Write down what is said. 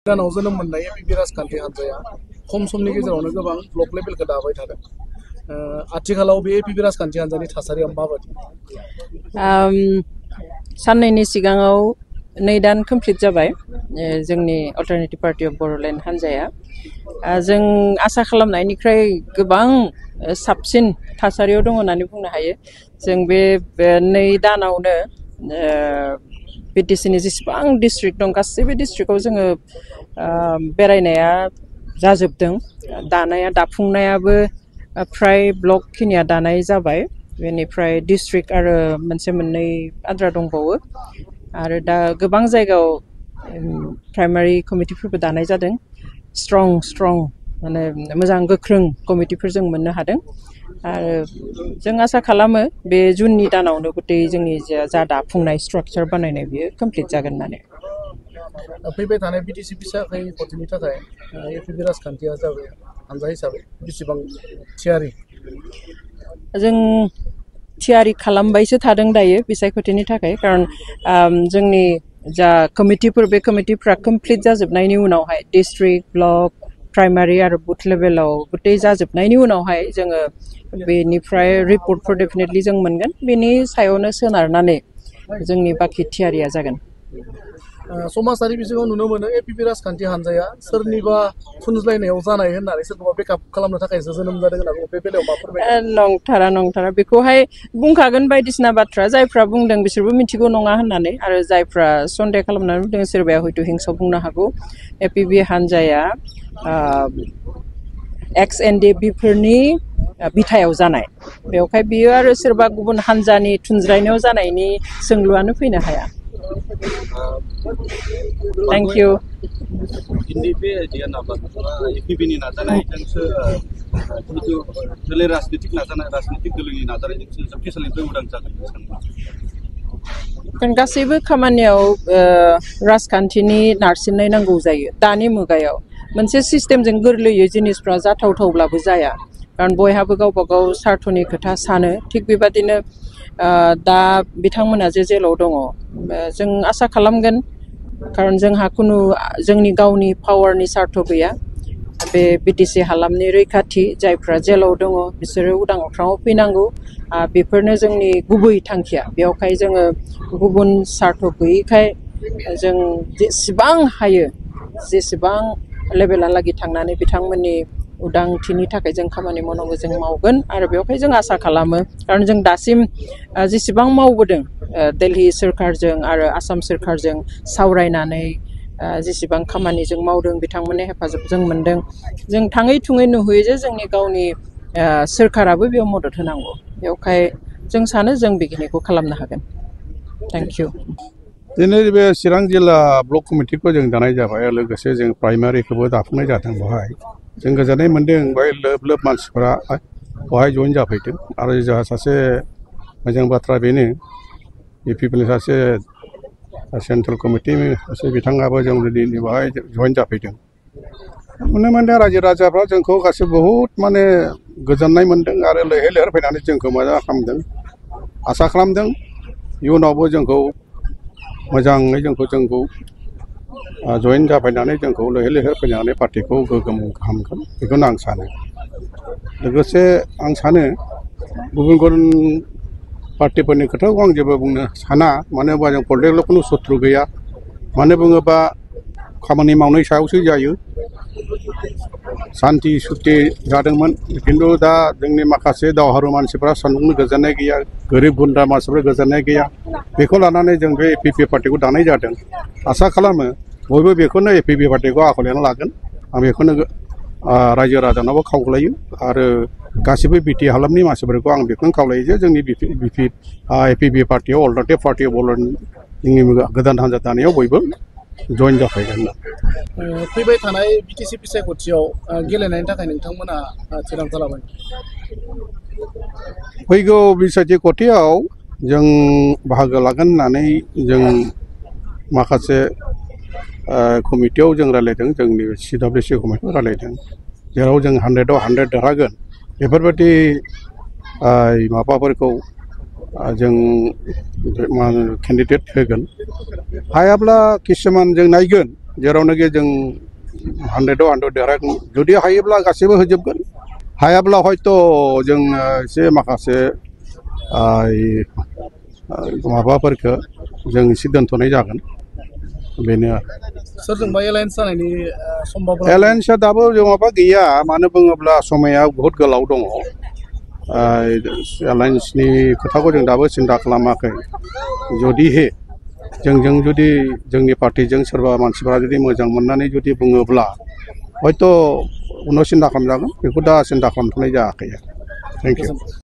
दानाव जोनोम मोननाय एपिपि राजखान्थि हान्जाया खम समनि गेजेरावनो गोबां ब्लक लेभेलखौ दाबाय थादों। आथिखालाव बे एपिपि राजखान्थि हान्जानि थासारिया माबायदि? साननैनि सिगाङाव 2 दान कमप्लिट जाबाय जोंनि अल्टारनेटिभ पार्टी अफ बड'लेण्ड हान्जाया। जों आसा खालामनायनिफ्राय गोबां साबसिन थासारियाव दङ होननानै बुंनो हायो। जों बे 2 दानावनो बिटिसिनि जेसेबां डिस्ट्रिक्ट दं गासैबो डिस्ट्रिक्टआव जोङो बेरायनाया जाजोबदों। दाफुंनायाबो फ्राय ब्लक खिनिया दानाय जाबाय। बेनिफ्राय डिस्ट्रिक्ट आरो मोनसे मोननै आद्रा दंबावो। आरो दा गोबां जायगायाव प्राइमारि कमिटिफोरबो दानाय जादों। स्ट्रं माने मोजां गोख्रों कमिटिफोर जों मोननो हादों। आरो जों आसा खालामो बे जुननि दानावनो गथै जोंनि जा दाफुंनाय स्ट्राक्चार बानायनाय बियो कमप्लिट जागोन होननानै। फैबाय थानाय बिटिसि बिसायख'थि गथनि थाखाय एपिपि राजखान्थिया जाबाय हान्जा हिसाबै बेसेबां थियारि? जों थियारि खालामबायसो थादों दायो बिसायख'थिनि थाखाय। खारन जोंनि जा कमिटिफोर बे कमिटिफ्रा कमप्लिट जाजोबनायनि उनावहाय डिस्ट्रिक्ट ब्लक प्राइमारि आरो बुथ लेभेलाव गथै जाजोबनायनि उनावहाय जोङो बेनिफ्राय रिपर्टफोर डेफिनेटलि जों मोनगोन। बेनि सायावनो सोनारनानै जोंनि बाखि थियारिया जागोन। समाजारि बिजोङाव नुनो मोनो एपिपि राजखान्थि हान्जाया सोरनिबा थुनज्लायनायाव जानाय होननानै सोरखौबा बेकआप खालामनो थाखायसो जोनोम जादों होनना बुङो। बे बेलायाव मा फोरमायगोन? नंथारा बेखौहाय बुंखागोन बायदिसिना बाथ्रा। जायफ्रा बुंदों बिसोरबो मिथिगौ नङा होननानै। आरो जायफ्रा सन्देह खालामनानै बुंदों सोरबाया हयथ' हिंसा बुंनो हागौ। एपिपि हान्जाया एक्स-एनडिएफबिफोरनि बिथायाव जानाय। बेवहाय बियो आरो सोरबा गुबुन हान्जानि थुनज्रायनायाव जानायनि सोंलुआनो फैनो हाया। Thank you. एपिपिनि नाजानायजोंसो राजनितिक दोलोनि नाजानायजोंसो जोबथेसालिनिफ्राय उदां जागोन। गासैबो खामानियाव राजखान्थिनि नारसिननाय नांगौ जायो। दानि मुगायाव मोनसे सिस्टेमजों गोरलैयै जिनिसफ्रा जाथावथावब्लाबो जाया। खारन बयहाबो गावबा गाव सार्थनि खोथा सानो। थिग बेबादिनो दा बिथांमोना जे जेलाव दङ जों आसा खालामगोन। खारन जोंहा खुनु जोंनि गावनि पावारनि सार्थ गैया। बे बिटिसि हालामनि रैखाथि जायफ्रा जेलाव दङ बिसोरो उदां अख्राङाव फैनांगौ। बेफोरनो जोंनि गुबै थांखिया। बेवहाय जोङो गुबुन सार्थ गैयैखाय जों जेसेबां हायो जेसेबां लेभेलालागि थांनानै बिथांमोननि उदांथिनि थाखाय जों खामानि मावनांगौ जों मावगोन। आरो बेवहाय जों आसा खालामो। खारन जों दासिम जेसेबां मावबोदों दिल्ली सोरखारजों आरो आसाम सोरखारजों सावरायनानै जेसेबां खामानि जों मावदों बिथांमोननि हेफाजाब जों मोनदों। जों थाङै थुङै नुहैयो जे जोंनि गावनि सोरखाराबो बेयाव मदद होनांगौ। बेवहाय जों सानो जों बेखिनिखौ खालामनो हागोन। Thank you. दिनै बे चिरां जिल्ला ब्लक कमिटिखौ जों दानाय जाबाय। लोगोसे जों प्राइमारिखौबो दाफुंनाय जादों। बेवहाय जों गोजोननाय मोन्दों। बेवहाय लोब मानसिफोरा बेवहाय जइन जाफैदों। आरो जोंहा सासे मोजां बाथ्रा बेनो एपिपिनि सासे सेन्ट्रेल कमिटिनि सासे बिथाङाबो जों दिनै बेवहाय जइन जाफैदों। नुनो मोनदों रायजो राजाफ्रा जोंखौ गासैबो बहुद माने गोजोननाय मोन्दों आरो लैहोर लैहोर फैनानै जोंखौ मोजां खालामदों। आसा खालामदों इयुनावबो जोंखौ मोजाङै जोंखौ जइन जाफैनानै जोंखौ लैहोर लैहोर फैनानै पार्टिखौ गोग्गोम खालामगोन बेखौनो आं सानो। लोगोसे आं सानो गुबुन गुबुन पार्टिफोरनि खोथाखौ आं जेबो बुंनो साना। मानो होनबा जों पलिटिकेल खुनु सत्रु गैया। मानो बुङोबा खामानि मावनाय सायावसो जायो। सान्थि सुक्ति जादोंमोन। खिन्थु दा जोंनि माखासे दावहारु मानसिफ्रा सान्दुंनि गोजोननाय गैया। गोरिब गुन्द्रा मानसिफ्रा गोजोननाय गैया। बेखौ लानानै जों बे एपिपि पार्टिखौ दानाय जादों। आसा खालामो बयबो बेखौनो एपिपि पार्टिखौ आख'लायनानै लागोन। आं बेखौनो रायजो राजानावबो खावलायो। आरो गासिबो बिटि हालामनि मानसिफोरखौ आं बेखौनो खावलायो जे जोंनि एपिपि पार्टियाव अल्टारनेटिभ पार्टि अफ बड'लेण्ड जोंनि गोदान हान्जा दानायाव बयबो जइन जाफैगोन। फैबाय थानाय बिटिसि बिसायख'थियाव गेलेनायनि थाखाय नोंथांमोना थिरांथा लाबाय? फैगौ बिसायख'थियाव जों बाहागो लागोन होननानै जों माखासे कमिटियाव जों रायलायदों। जोंनि CWC कमिटियाव रायलायदों। जेराव जों 100आव 100 देरहागोन बेफोरबायदि माबाफोरखौ जों केन्डिडेट होगोन। हायाब्ला किसुमान जों नायगोन जेरावनोखि जों 100 देरहागोन जुदि हायोब्ला गासैबो होजोबगोन हायाब्ला हयथ' जों एसे माखासे माबाफोरखौ जों एसे दोनथ'नाय जागोन बेनो सोरजोंबा एलायन्स जानायनि सम्भाबना एलायन्सआ दाबो जों माबा गैया मानो बुङोब्ला समाया बहुद गोलाव दङ एलायन्सनि खोथाखौ जों दाबो सिन्था खालामाखै जुदिहे जोंजों जुदि जोंनि पार्टिजों सोरबा मानसिफ्रा जुदि मोजां मोननानै जुदि बुङोब्ला हयथ' उनाव सिन्था खालामजागोन बेखौ दा सिन्था खालामथ'नाय जायाखै थेंक इउ